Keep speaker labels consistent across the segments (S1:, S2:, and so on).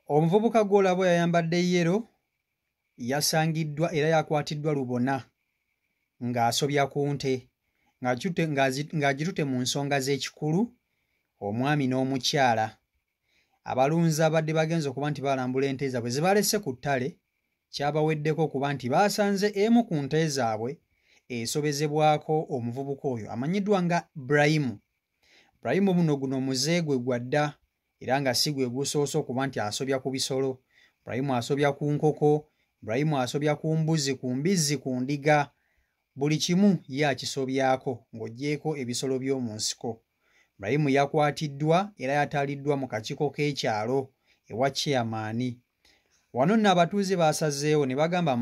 S1: Omuvubuka gw'olaba yayambadde yellow yasangiddwa era yakwatiddwa lubona ng'asobya ku nte ng'agitutte mu nsonga z'ekikulu omwami n'omukyala. Abalunzi abadde bagenze okuba nti balambula ente zaabwe ze balese ku ttale kyabaweddeko okuba nti baasanze emu ku nte zaabwe esobezebwako omuvubuka oyo amanyiddwa nga Braimu. Braimu buno guno muze gwe gwa dda era nga si gwe gusoose okuba nti asobya ku bisolo. Braimu asobya ku nkoko, Braimu asobya ku mbuzi, ku mbizzi, ku ndiga, buli kimu ye akisobyako ng'oggyeeko ebisolo by'omu nsiko. Braimu yakwatiddwa era yatwaliddwa mu kakiiko k'ekyalo ewa chairman. Wano nno abatuuze baasazeewo ne bagamba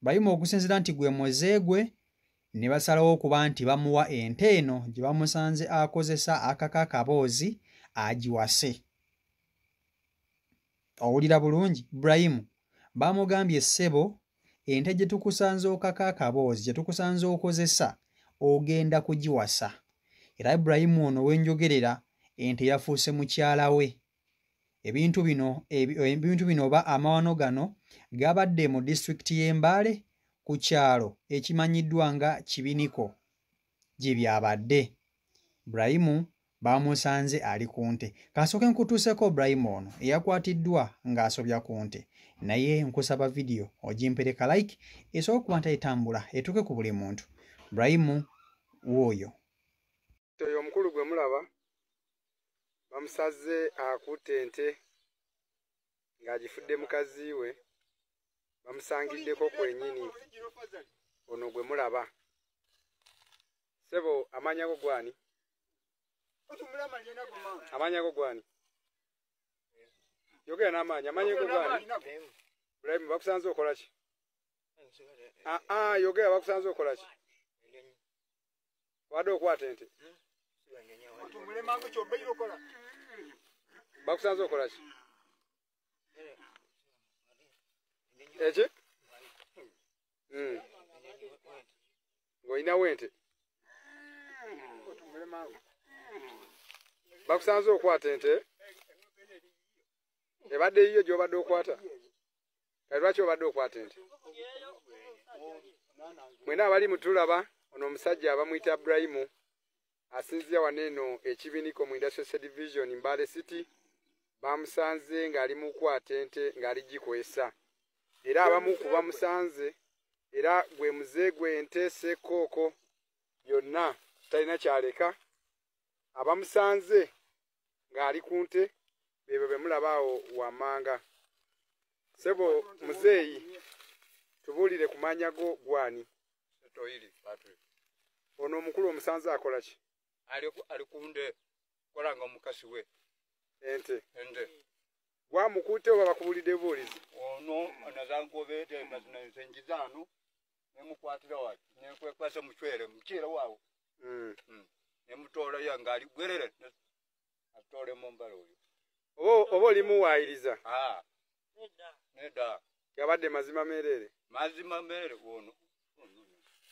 S1: Braimu okusinziira nti gwe muze gwe ne basalawo okuba nti bamuwa ente eno gye bamusanze akozesa akaka akaboozi agiwase. Owulira bulungi Braimu bamugambye ssebo ente gye tukusanze okaka akaboozi gye tukusanze okozesa ogenda kugiwasa. Era Ibrahimu ono wenjogerera ente yafuuse mukyala we. Ebintu bino oba amawano gano gabadde mu disitulikiti y'e Mbale ku kyalo ekimanyiddwa nga Kibiniko gye byabadde. Ibrahimu bamusanze ali ku nte. Kasooke nkutuuseko Ibrahimu ono eyakwatiddwa ng'asobya ku nte. Naye nkusaba vidiyo ogimpereka like esobola okuba nti etambula etuuke ku buli muntu. Ibrahimu w'oyo.
S2: Oyo omukulu gwe mulaba bamusaze akutte ente ng'agifudde mukazi we, bamusangiddeko kwennyini ono gwe mulaba. Ssebo amannya go gwani? Amannya go gwani? Yogera n'amaanyi, amannya go gwani? Ibrahimu bakusanze okola ki? Yogera bakusanze okola ki? Wadde okwata ente? Bakusanze okola ki? Eki? Ng'olinawo ente? Bakusanze okwata ente? Ebadde yiyo gy'obadde okwata? Kati lwaki obadde okwata ente? Mwena abali mutulaba ono omusajja bamuyita Ibrahimu asinzira wano eno Ekibiniko mu Industrial Division Mbale City. Bamusanze ng'ali mu kukwata ente ng'ali gikwesa. Era abamu ku bamusanze era gwe muze gw'ente ssekkooko yonna talina kyaleka. Abamusanze ng'ali ku nte beebo be mulaba awo wammanga. Ssebo muzeeyi tubuulire ku mannya go gwani? Ono omukulu omusanze akola ki?
S3: Ali ku nte kola nga mukasi we.
S2: Ente?
S3: Ente.
S2: Gwamukutte oba bakubuulidde buulizi?
S3: Ono nazangobeete mazina nze njizaano nemukwatira waki nekwekwasa mucwere mukyere waawo. Nemutoolayo ng'ali gwerere atoolemu mbala oyo.
S2: Oba olimuwaayiriza?
S3: Nedda.
S2: Gabadde mazima meereere?
S3: Mazima meereere ono.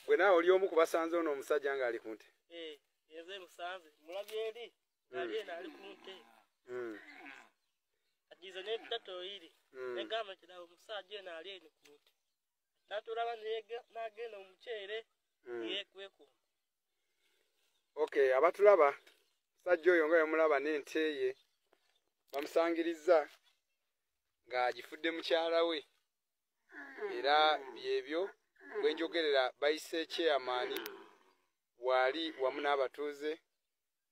S2: Gwe naawe oli omu ku basanze ono omusajja ng'ali ku nte?
S4: Nze musanze mulabye eri ali eno ali ku nte. Agize n'ettatoyiri negamba nti nawe omusajja eno ali eno ku nte. Natulaba n'agenda omuceere yeekwekuma.
S2: Okay, abatulaba musajja oyo nga yamulaba n'ente ye bamusangirizza ng'agifudde mukyala we. Era byebyo bwe njogerera bayise chairman waali wamu n'abatuuze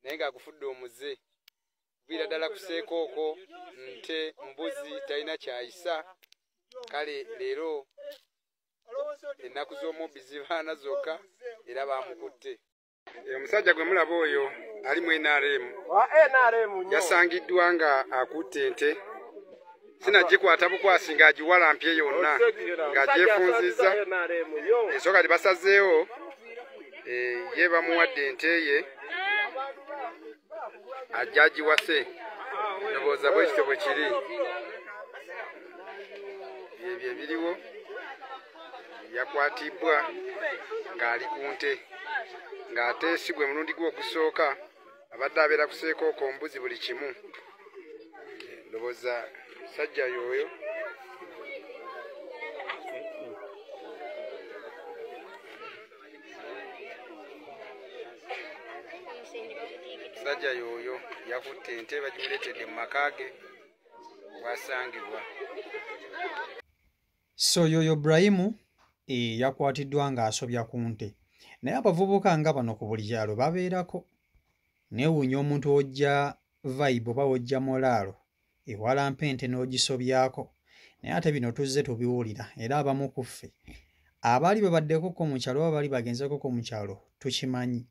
S2: naye ng'agufudde omuze. Kuviira ddala ku ssekooko, nte, mbuzi talina kyayisa. Kale leero ennaku z'omubbi zibaana zokka era bamukutte. Omusajja gwe mulaba oyo ali mu NRM yasangiddwa nga akutte ente sinagikwata bukwasi ng'agiwalampye yonna ng'agyefunzizza. Ensonga kati basazeewo ye bamuwadde ente ye ajja agiwase. Ndowooza bwe kityo bwe kiri. Byebyo ebiriwo. Yakwatibwa ng'ali ku nte ng'ate si gwe mulundi gwe ogusooka abadde abeera ku ssekooko mbuzi buli kimu. Ndowooza Sajja yoyo. Sajja yoyo yakutte ente bagimuleetedde mu maka ge wasangibwa.
S1: So yoyo Ibrahimu yakwatiddwa ng'asobya ku nte. Naye abavubuka nga bano ku buli kyalo babeerako. Neewuunya omuntu ojja vibe oba ojja molaalo ewalampa ente n'ogisobyako. Naye ate bino tuzze tubiwulira era abamu ku ffe abaali babaddekoko mu kyalo oba baali bagenzekoko mu kyalo tukimanyi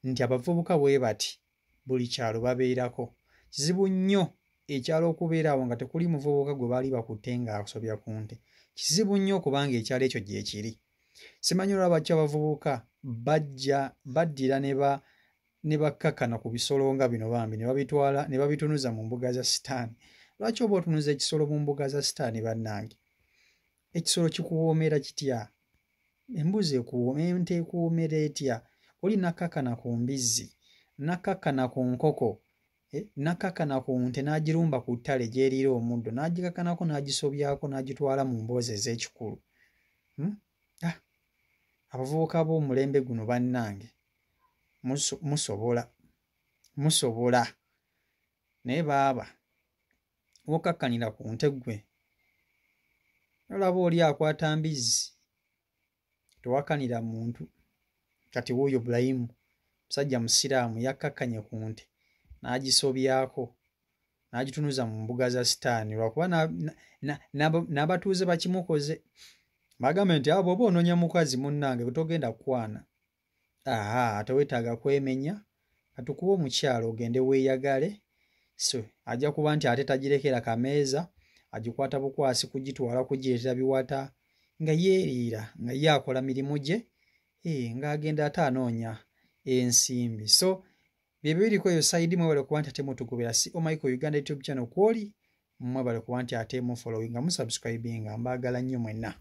S1: nti abavubuka bwe bati buli kyalo babeerako. Kizibu nnyo ekyalo okubeera awo nga tekuli muvubuka gwe baali bakutte ng'asobya ku nte. Kizibu nnyo kubanga ekyalo ekyo gye kiri. Simanyi olaba ki abavubuka bajja baddira ne bakkakkana ku bisolo nga bino bambi ne babitwala ne babitunuza mu mbuga za sitaani. Lwaki oba otunuza ekisolo mu mbuga za sitaani bannange? Ekisolo kikuwoomera kitya? Embuzi ekuwoomera, ente ekuwoomera etya? Oli nakkakkana ku mbizzi, nakkakkana ku nkoko, nakkakkana ku nte n'agirumba ku ttale gy'eriira omuddo, n'agikakkanako n'agisobyako n'agitwala mu mboozi ez'ekikulu. Abavubuka b'omulembe guno bannange musobola. Naye baaba wokakkanira ku nte ggwe, olaba oli akwata mbizzi, tewakkanira muntu. Kati wuuyo Ibrahimu musajja musiraamu yakkakkanye ku nte n'agisobyako n'agitunuza mu mbuga za sitaani lwakuba n'abatuuze bakimukoze. Bagambe nti abo oba onoonya mukazi munnange togenda kukwana. Aha, teweetaaga kwemenya, katukuwe omukyala ogende weeyagale. So ajja kuba nti ate tagirekera kameeza, agikwata bukwasi kugitwala kugireetera biwata nga yeeriira nga ye akola mirimu gye, ng'agenda ate anoonya ensimbi. So bye biriko eyo side. Mwebale kuba nti ate mutugobera CO Michael Uganda YouTube channel kwoli, mwebale kuba nti ate mufollowinga musubscribinga, mbaagala nnyo mwenna.